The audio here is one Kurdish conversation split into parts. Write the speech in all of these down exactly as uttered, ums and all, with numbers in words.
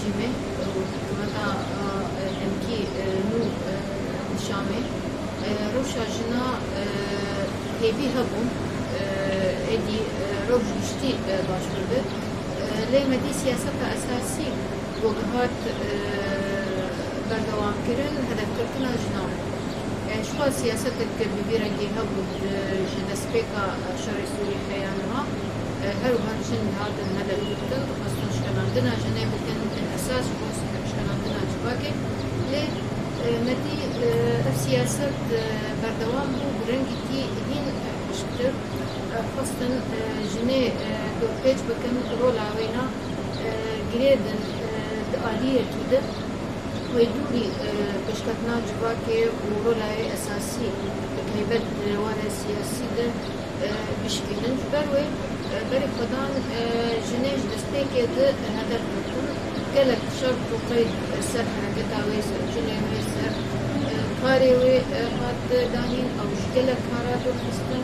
Şîmê û hikûmeta, e, emkî, e, nû, e, li Şamê, e, rewşa jina, e, hêvî hebûn, e, êdî, e, rewş giştî, e, baştir be. E, lê me dî siyaseta esasî ku gihat, e, berdewamkirin, hedefgirtina jinan bû. E, ji xwe siyasetek bi vî rengî hebû, e, ji destpêka şerê Sûrî heya niha. E, her û her jin dihatin hedef girtin, dixwestin şkenandina jinê bikin, e, esas ji bo şkenandina civakê. Lê, e, me dî, e, ev siyaset, e, berdewam bû, bi rengekî hîn, e, xweşiktir. E, xwestin, e, jinê, e, dorpêç bikin, rola wêna, e, girêdin, e, di aliyekî de. Wê dûrî, e, pêşketina civakê û rola wê esasî, bi taybet di warê siyasî de, e, bişkînin. Ji ber wê, e, berê xwedan, e, jinê ji destpêkê de hedef girtin. Gelek şert û qeyd ser hereketa wê, ser jinên wê, ser, e, karê wê, e, hat danîn. Ew ji gelek kara dûr xistin.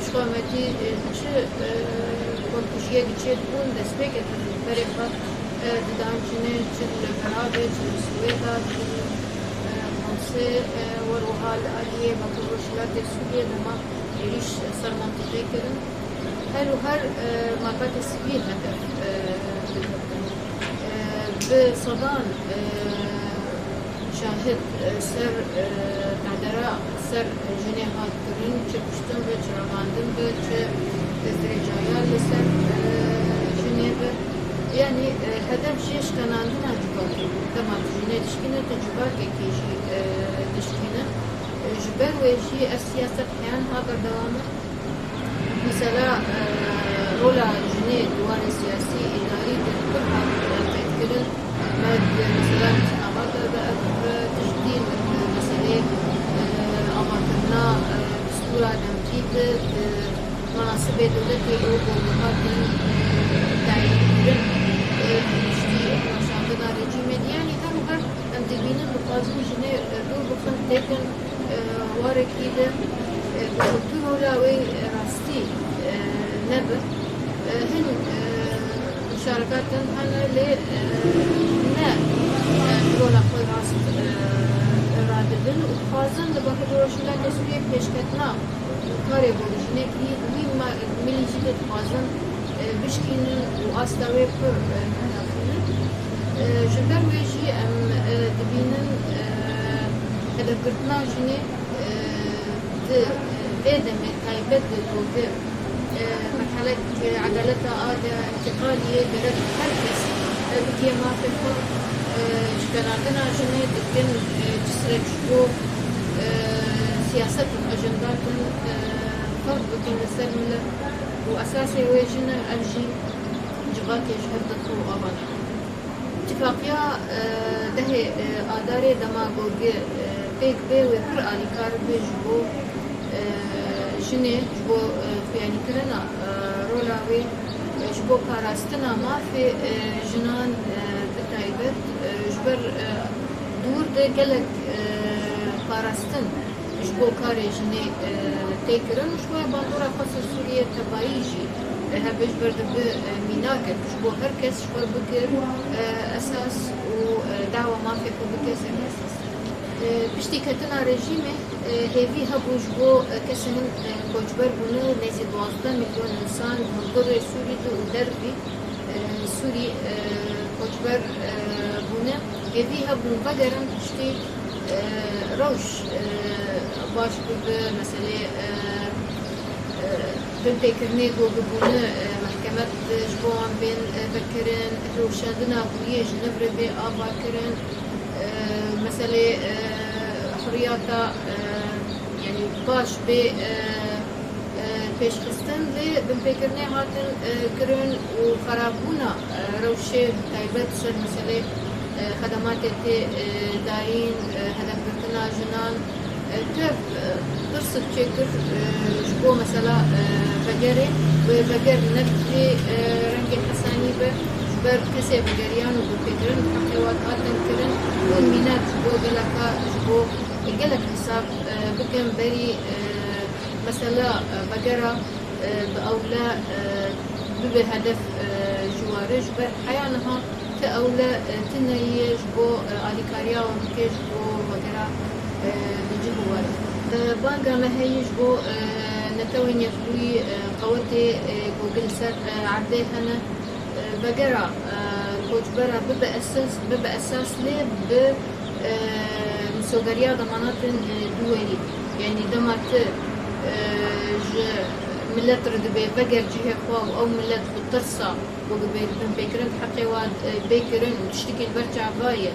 Ji xwe me dî, e, çi, e, xwekujiyek çêdibûn, destpêkê berê xwe, e, didan jinê, çi li Berabê, çi li Swêda, çi li, e, Xemsê, e, wer wiha li aliyê Bakur Rojhilatê Sûriyê dema êrîş ser mantîqê kirin. Her û her, e, malbatê sivîl hedef, e, digirtin. E, bi sedan, e, şahid, e, ser, e, tadera ser jinê hat kirin, çi kuştin be, çi revandin be, çi destdirêjaya li ser, e, jinê be. Yanî, e, hedef jê şkenandina civakê bû. Dema tu jinê dişkîne, tu civakekê jî, e, dişkîne. E, ji ber wê jî ev siyaset heya niha berdewam e. Mesela, e, rola jinê di warê siyasî, îdarî de pir hat, e, qeydkirin. Me di mesela întixabata de ev, e, tiştî, e, meseleyê, e, avakirina, e, destûra demkî de, e, menasibê dewletê û ku hatin, e, tayînkirin, e, tiştî weşandina rejîmê de. Yanî her û her em dibînin, dixwazin jinê, e, dûr bixin, têkin, e, warekî de, e, ku tu rola wê rastî, e, nebe. E, hin, e, muşarekat hene lê, e, ne, e, rola xwe rast, e, radibin û dixwazin li Bakur Rojhilatê Sûriyê pêşketina karê bo jinê kirî, wî ma-, milî jî de dixwazin, e, bişkînin û asta wê pir, e, mehna xînin. E, ji ber wê jî em, e, dibînin, e, hedefgirtina jinê, e, di vê demê taybet di dogir, e, merhelek, e, edaleta a de întîqaliyê gerek her kes, e, bigihê mafê xwe, e, şkenandina jinê dikin, e, çi sirek ji bo, e, siyaset û ejendatin, e, ferq bikin li ser milet û esasê wê jin e, ev jî civakê ji hev dixe û ava nake. Îtîfaqiya, e, dehê, e, Adarê dema gorge, e, pêk bê wê pir alîkar be ji bo, e, jinê, ji bo, e, xuyanîkirina, e, rola wê, e, ji bo parastina mafê, e, jinan, e, bi taybet, e, ji ber, e, dûr de gelek, e, parastin ji bo karê jinê, e, tê kirin û ji bo bandora xweser Sûriyê tebayî jî, e, hebe ji ber dibe, e, mînakek ji bo her kes ji xwe bikir, e, esas û, e, dawa mafê xwe bike ser esas. E, piştî ketina rejîmê, e, hêvî hebû ji bo, e, kesên, e, koçber bûne, nêzî duwazdeh milyon însan hundirê Sûrî de û dervî, e, Sûrî, e, koçber, e, bûne. Hêvî hebûn vegerin piştî, e, rewş, e, baş bibe, meselê, e, e, binpêkirinê ku bûne, e, mehkemet ji bo wan bên, e, vekirin, rewşandina bûyiyê ji Nivrê bê avakirin, e, meselê, e, huriyata, e, yanî baş bê, e, e, pêşxistin lê binpêkirinê hatin, e, kirin û xerabûna, e, rewşê taybet ser meselê, e, xedematê tê, e, dayîn, e, hedefgirtina jinan, e, tev, e, pirsik çêkir, e, ji bo mesela, e, vegerê wê veger ne bi vê, e, rengê hesanî be, ji ber kesê vegeriyan û binpêkirin bi heqê wan hatin kirin, bûn mînak ji bo geleka, ji bo gelek hesab, e, bikin berî, e, mesela, e, vegera, e, bi ewle, e, bibe hedef, e, ji ware. Ji ber heya niha, Ewle, e, tune ye ji bo, e, alîkariya wan bike ji bo vegera, e, li cih û war. E, banga me heye ji bo, e, Netewên Yekbûyî, e, qewetê, e, ku li ser, e, erdê hene, e, vegera, e, koçbera bibe esas, bibe esas lê bi, e, misogeriya demanatên, e, duwelî. Yanî dema tu, e, ji milet re dibê veger cihê xwe û ew milet bi tirsa ku dibê binpêkirin heqê wan, e, bê kirin û tiştekî li ber çava ye.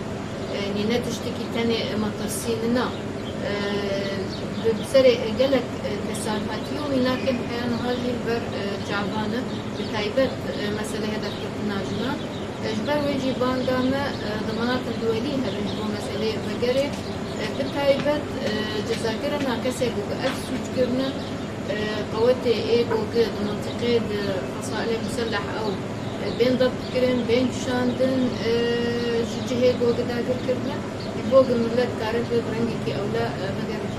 E, yanî ne tiştekî tenê metirsî nina. E, bi serê gelek, e, kesal hatiye û mînakên heya niha jî li ber, e, çavan e. Bi taybet, e, mesele hedefgirtina jinan. E, ji ber wê jî banga me, e, demanatên duwelî hebin ji bo meseleyê vegerê. E, bi taybet, e, cezakirina kesê ku bi ev sûc kirine, e, qewetê ê ku di mintîqê di fesailê muselleh ew, e, bên debtkirin, bên kişandin, e, ji cihê ku dagir kirine, ji bo ku milet karibe bi rengekî ewle, e, vegerin.